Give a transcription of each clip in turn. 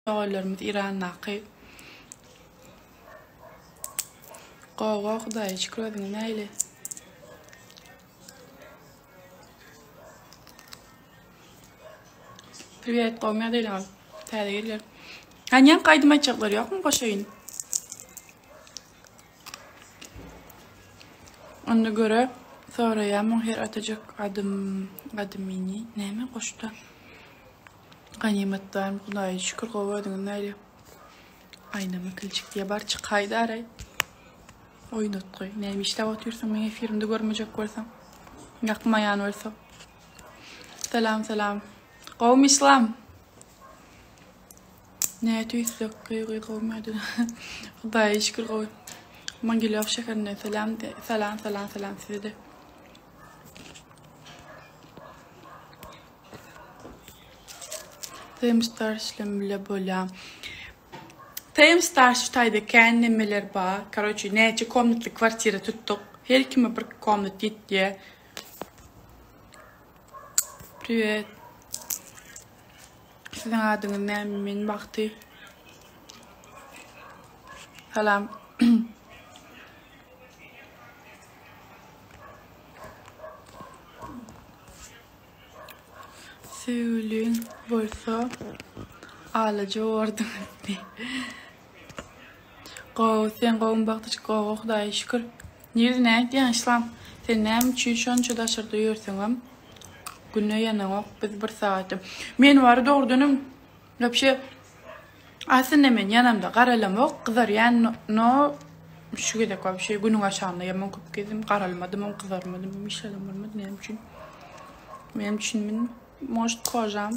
Doganlarymyz Irandaky. Gowy Hudaýa şükür özüňiz nähili? Privet gowmy ýagdaýlaryňyz? Täze gelýär. Hany ýaňky aýdym aýtjaklar ýokmy goşaýyn? Onda göre soraýamyň her atajak adym adymyny näme goşda? Ganymat barmy Hudaýa şükür gowy özüňiz näle? Aýnama kilçik diýe bar çykaýda araý. Oýnatgy. Näme işläp otyrsyň meň efirimde görmejek bolsaň. Ýakmaýan bolsa. Salam salam. Gowmy Islam? Nä tüýslek gygy gowmy ýa Hudaýa şükür gowy. Mogilýow şäherinden salam salam salam salam size-de. Tm Stars bilen bile bolýa. Tm Stars şu taýda kän nemeler bar. Karoçi näçe komnatly kwartira tutduk. Her kime bir komnat ýetýä. Priwet. Siziň adyňyz näme? Men Bagty. Salam. Söýgüliň bolsa alaja borduňyz diý. Gowy sen gowmy Bagtyjyk gowy Hudaýa şükür. Nirde nätýäň Yslam? Sen näme üçin şonça daşarda ýörseňem güne ýanaňok biz bir sagatda. Men wary dogrudanam wapşe aslynda men ýanamda garalamok gyzarýan no şu gezek wapşe günüň aşagynda ýaman köp gezdim garalmadymam gyzarmadymam hiç zadam bolmady näme üçin menem düşünmedim может kožam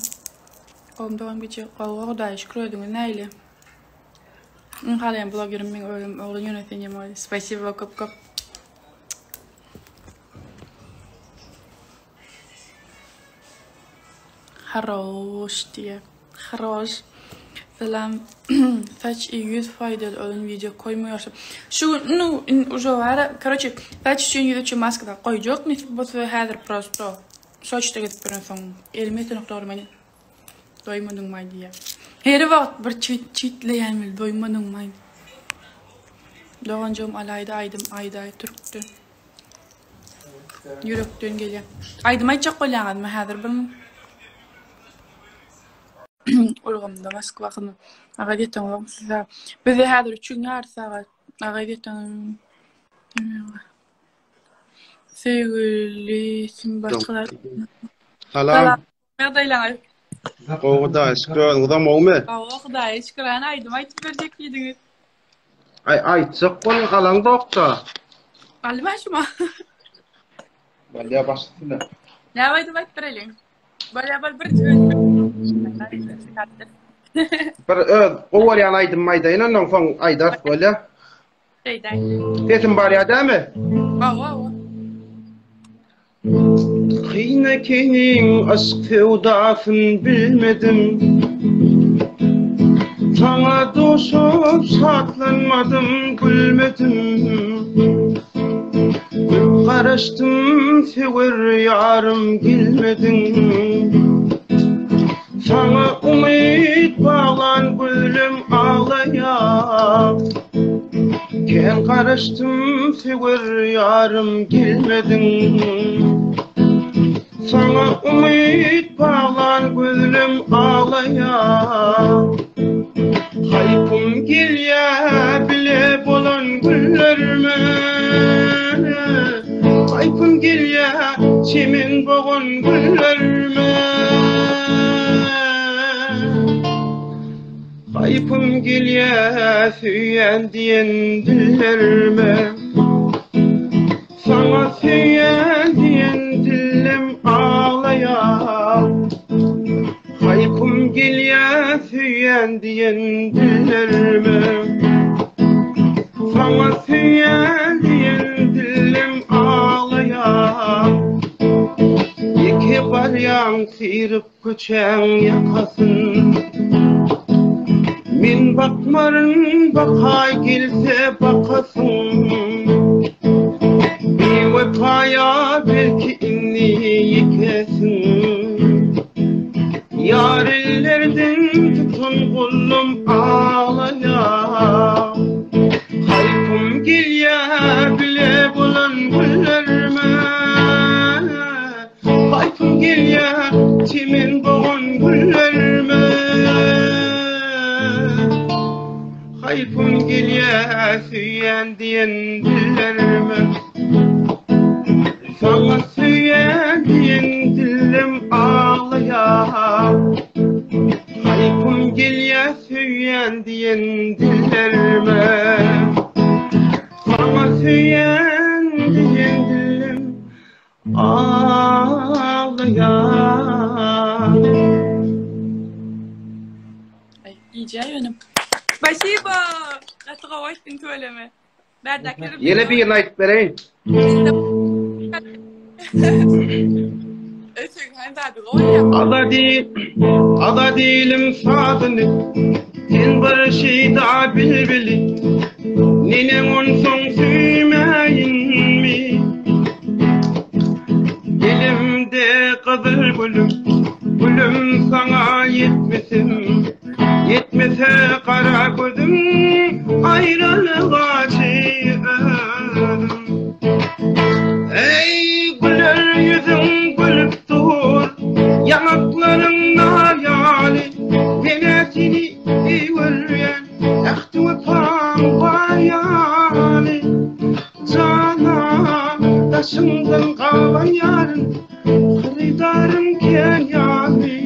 gowmy dogum gije gowy Hudaýa şükür özüňiz nähili Iň halaýan blogerim meň özüm oglan ýöne sen ýaman spasibo köp köp. Haroş diýýär. Haroş. Salam. Saç i ýüz faýdaly olan wideo koýmaýarsyň. Şu gün nu in uje bara karoçe saç üçin ýüz üçin maska zat goýjak nesip bolsa häzir prosto saçda gezip ýörensoň elim ýetenok dogry meni. Doýmadyňmaý diýýär. Her wagt bir çit çitleýän weli doýmadyňmaý. Doganjygym alaýda aýdym aýdaý türkde. Ýürekden gelýär. Aýdym aýtjak bolýaňyzmy häzir bir Ulgamda Moskwa hyzmat. Aga ýeteňok size. Bizde häzir üçüň ýary sagat. Aga ýeteň. Söýgüli kim başgalar. Salam. Ýagdaýlaňyz? Gowy Hudaýa şükür özüňizem gowumy? Hawa Hudaýa şükür hany aýdym aýtyp berjek diýdiňiz. Aý aýtjak bolun alaňzokda. Alma şuma. Bolýa baş üstüne. Näme aýdym aýtyp bereliň? Bolýa bol bir Bir öz gowy görýän aýdymymy aýdaýyn ondan soň aýdarys bolýa. Şeýdäý. Sesim barýa dämi? Hawa hawa. Kyn ekeniň yşk söwdasyn bilmedim. Saňa duşup şatlanmadym, gülmedim. Köp garaşdym söwer ýarym gelmediň. Saňa umyt baglan gülüm aglaýar. Kän garaşdym söwer ýarym gelmediň. Saňa umyt baglan gözlem aglaýar. Haýpym gelýär bile bolan günlerime. Haýpym gelýär çemen bogan günlerime. Haýpym gelýär söýýän diýen dillerime. Saňa söýýän diýen dillem aglaýar. Haýpym gelýär söýýän diýen dillerime. Saňa söýýän diýen dillem aglaýar. Ýeke barýaň syryp Köçäň ýakasyn Men bakmaryn bakaý gelse bakasyň Biwepaýa belki indi ýekesiň. Ýar ellerden tutan gollum aglaýar. Haýpym gelýär bile bolan günlerime. Haýpym gelýär çemen bogan güllerime. Haýpym gelýär söýýän diýen dillerime. Saňa söýýän diýen dillem aglaýar. Haýpym gelýär söýýän diýen dillerime. Saňa söýýän diýen dillem Aglaýar. Aý, gije ýöne. Spasibo. Gaty gowy aýtdyň tüweleme. Bärdäkiler Ýene birini aýdyp bereýin. Ötüň han zady gowy ýa. Azady, Azadylyň sazyny, Sen bir şeýda bilbili, Neneň onsoň söýmäýinmi? Elimde gyzyl gülüm, Gülüm saňa ýetmesin, Ýetmese gara gözüm, Aýralyga özüm. Eý, güler ýüzüň gülüp dur, Ýaňaklaryň nar ýaly, Men-ä seni eý görýän, Ähdi-wepaň bar ýaly. Jana, daşyňdan gabanýaryn, Hyrydarym kän ýaly,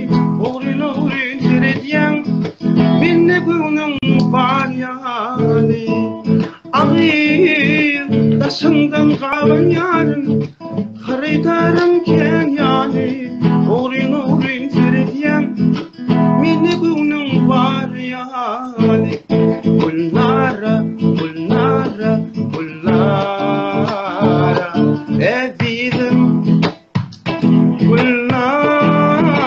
Ogryn-ogryn seredýäň, Mende göwnüň bar ýaly. Agyz, daşyňdan gabanýaryn, Hyrydarym kän ýaly, Ogryn-ogryn seredýäň, Mende göwnüň bar ýaly. Gülnara, Gülnara, Gülnara, ezizim. Gülnara,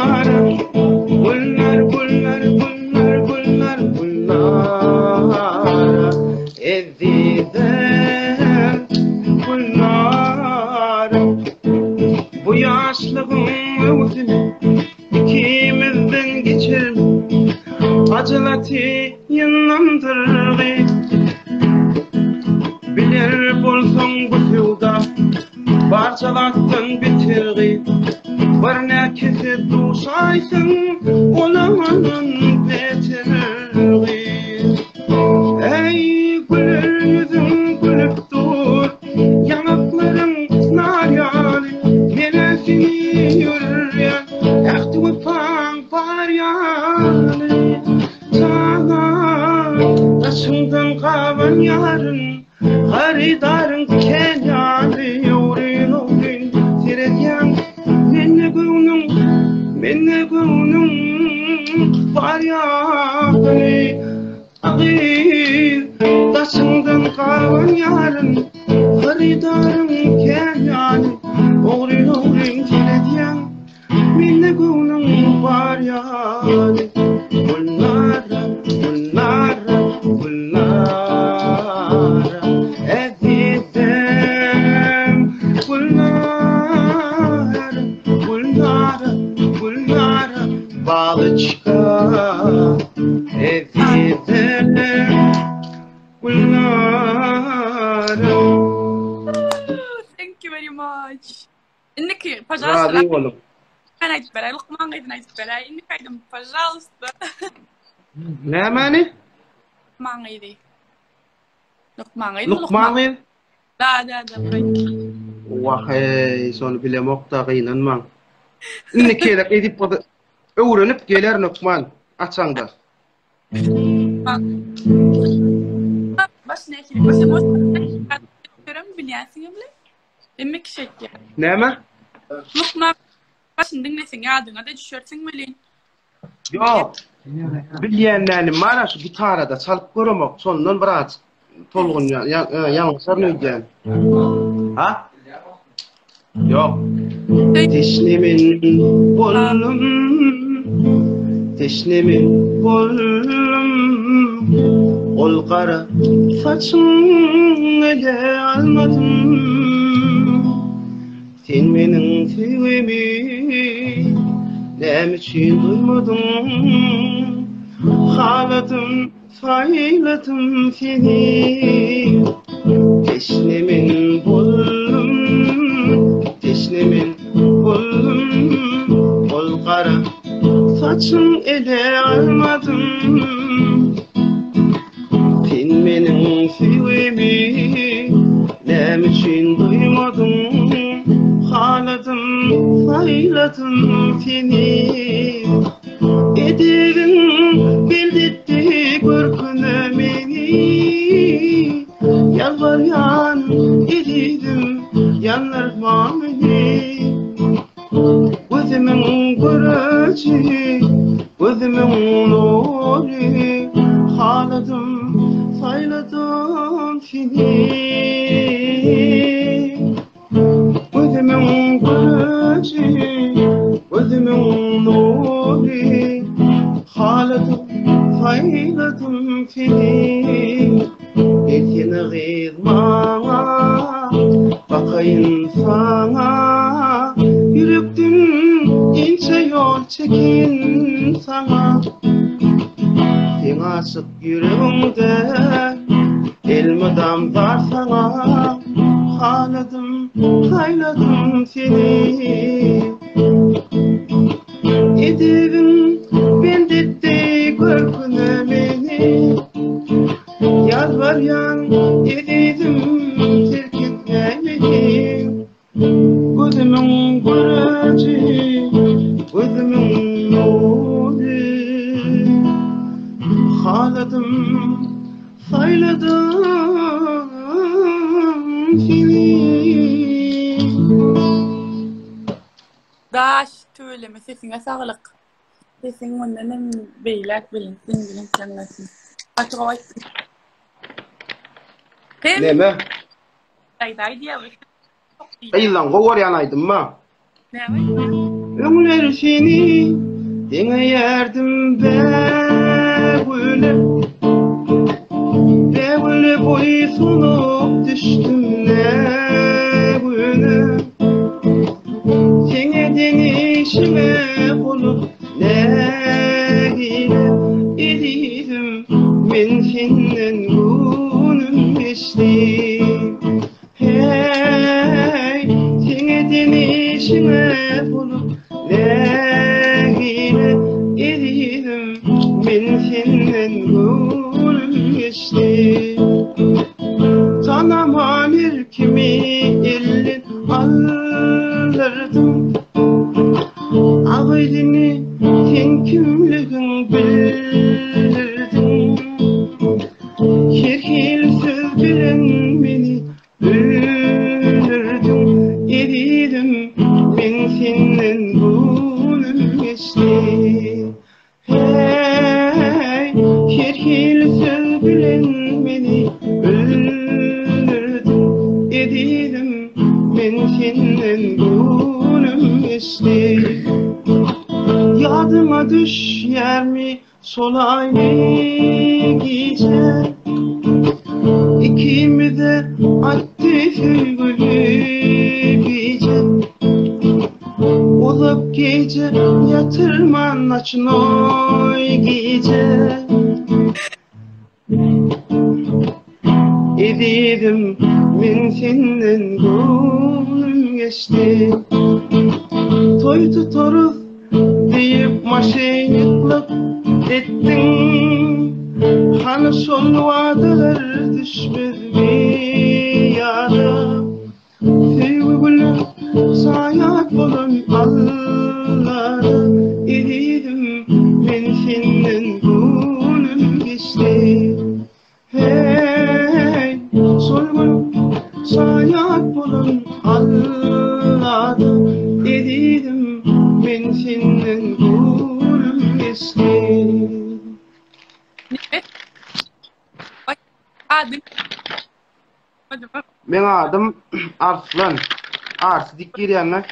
Gülnar, Gülnar, Gülnar, Gülnar, Gülnara, ezizim. Gülnara, bu ýaşlygyň möwsümi Ikimizden geçer Ajalaty ýyndandyrgy Biler bolsaň bu söwda Barça zatdan betergi Bir näkese duşaýsaň Olandan betergi Eý güler ýüzüň gülüp dur Ýaňaklaryň nar ýaly Men-ä seni görýän Ähdi wepaň bar ýaly Jana daşyňdan gabanýaryn Hyrydaryň kän ýaly Ogryn-ogryn seredýäň Mende göwnüň, mende göwnüň bar ýaly A gyz, daşyňdan gabanýaryn, Hyrydaryň kän ýaly, Ogryn-ogryn seredýäň, Mende göwnüň bar ýaly. Gülnara, Gülnara, Gülnara, Ezizim, Gülnara, Gülnara, Gülnara, Balyçka, ezizim, Gülnara. Thank you very much. Indiki, пожалуйста. Razy boluň. Men aýdyp beräý, Lukman gyzyny aýdyp beräý. Indiki aýdym, пожалуйста. Nämäni? Lukman gyzy. Lukman gyzy. Lukman gyz? Da, da, da. Wah, eý, şony bilemok-da, gynanmaň. Indiki gezek edip bolsa öwrenip geler Lukman açaňda. Baş nähili? Başa boş. Görem bilýänsiň bile. Hemme kişi aýtýar. Näme? Lukman başyny diňleseň ýadyňa-da düşersiň welin. Ýok. Bilýän dälim bar şu gitarada çalyp göremok. Şondan biraz tolgunýan, ýalňyşaryn öýdýän. Ha? Ýok. Teşne men boldum. Teşne men boldum. Ol gara saçyň ele almadym. Sen meniň söýgimi. Näme üçin duýmadyň? Haladym, saýladym seni. Teşne men boldum, teşne men boldum. Ol gara saçyň ele almadym. Sen meniň söýgimi näme üçin duýmadyň? Haladym, saýladym seni. Edebiň beldetdi görküne meni. Ýalbarýan ezizim, ýandyrma meni. Gözümiň göreji, gözümiň nury, Haladym, saýladym seni. Gözümiň göreji, gözümiň nury, Haladym, saýladym seni. Gelsene gyz maňa, bakaýyn saňa, Ýürekden inçe ýol çekeýin saňa. Seň açyk ýüregiňde elmydam zar saňa, Haladym, saýladym seni. Edebiň bent etdi görküne meni. Ýalbarýan ezizim terk etme meni. Gözümiň göreji, gözümiň nury. Haladym, saýladym seni. Daş tüweleme sesiňe saglyk. Sesiň mundan hem beýläk belentden belent ýaňlansyn. Gaty gowy aýtdyň. Sen Neme? aýda aýdýar. Gyzlaň gowy görýän aýdymma. Näme? Öňler seni deňeýärdim bägüle. Bägüle buýsanyp düşdüm nä güne. Seň eden işiňe bolup nägile, Ezizim, men senden göwnüm geçdi. Heý, seň eden işiňe bolup nägile, Ezizim, men senden göwnüm geçdi. Tanaman erkimi elden aldyrdyň. Agylyny sen kimligiň bildirdiň. Her hili söz bilen meni öldürdiň. Ezizim, men senden göwnüm geçdi. Heý, her hili söz bilen meni öldürdiň, Ezizim, men senden göwnüm geçdi. Ýadyňa düşýärmi şol aýly gije? Ikimize atdy söýgüli bije. Uzak gije ýatyrman noçnoý gije. Ezizim men senden göwnüm geçdi. Toý tutarys diýip maşenniklik etdiň. Hany şol wadalar düşmezmi ýada. Söýgi güle şaýat bolan Allada, Ezizim, men senden göwnüm geçdi. Heý, şol gün şaýat bolan Allada, Ezizim, men senden göwnüm geçdi. Adyň Meň adym Arslan. Arsy dik girýänler.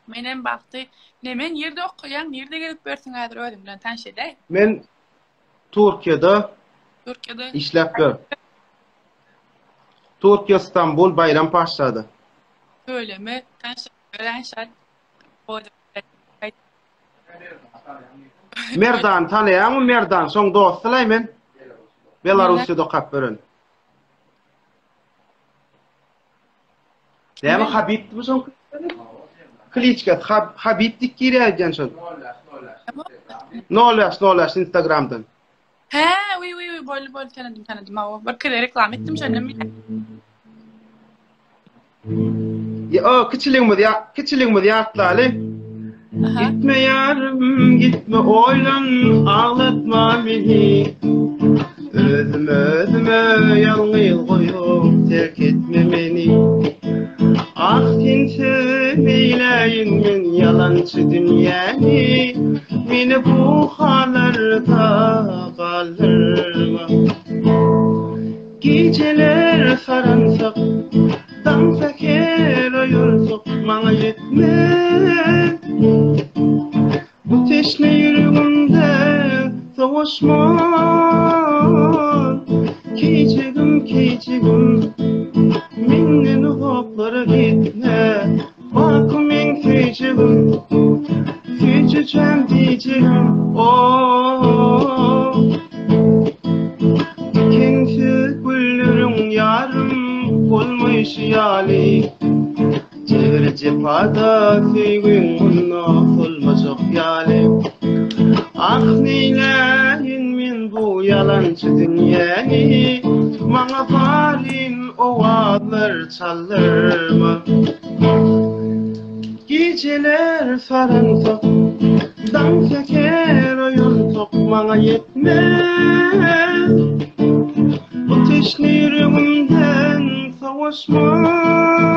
Menem Bagty. Neme nirde okaýaň, nirde gezip ýörsüň häzir özüň bilen tanyş edäý. Men Türkiýede Türkiýede işläp ýör. Türkiýe Stambul Baýram Paşada. Tüweleme, tanyş örän şat. Merdan tanaýaňmy Merdan? Şoň dosty-laý men. Belarusýada okap ýören. Näme Habibmi şoň? Kliçka Habib diýip girýär öýdýän şol. 05 05 Instagramdan. He, uý uý uý boldy boldy tanadym tanadym. Hawa, bir kere reklama etdim şonda men. Ya, o kiçiligimiz ya kiçiligimiz ýatlaly. Gitme ýarym, gitme oýlan, aglatma meni. Özüm özüme ýalňyz goýup, terk etme meni. Ah sensiz neýläýin men ýalançy dünýäni, Meni bu hallarda galdyrma. Gijeler saransak, daň säher oýansak maňa ýetmez. Bu teşne ýüregimde sowaşmaz. Keýjegim, keýjegim, menden uzaklara gitme. Baky meň söýjegim, süýjüjäm diýjegim, oh. Dikensiz gülleriň ýarym bolmaýşy ýaly, Jebir-jepada söýgiň munda solmajak ýaly. Ah, neýläýin men bu ýalançy dünýäni, Maňa zaryn owazlar çaldyrma. Gijeler saransak, daň säher oýansak maňa ýetmez. Bu teşne ýüregimden sowaşmaz.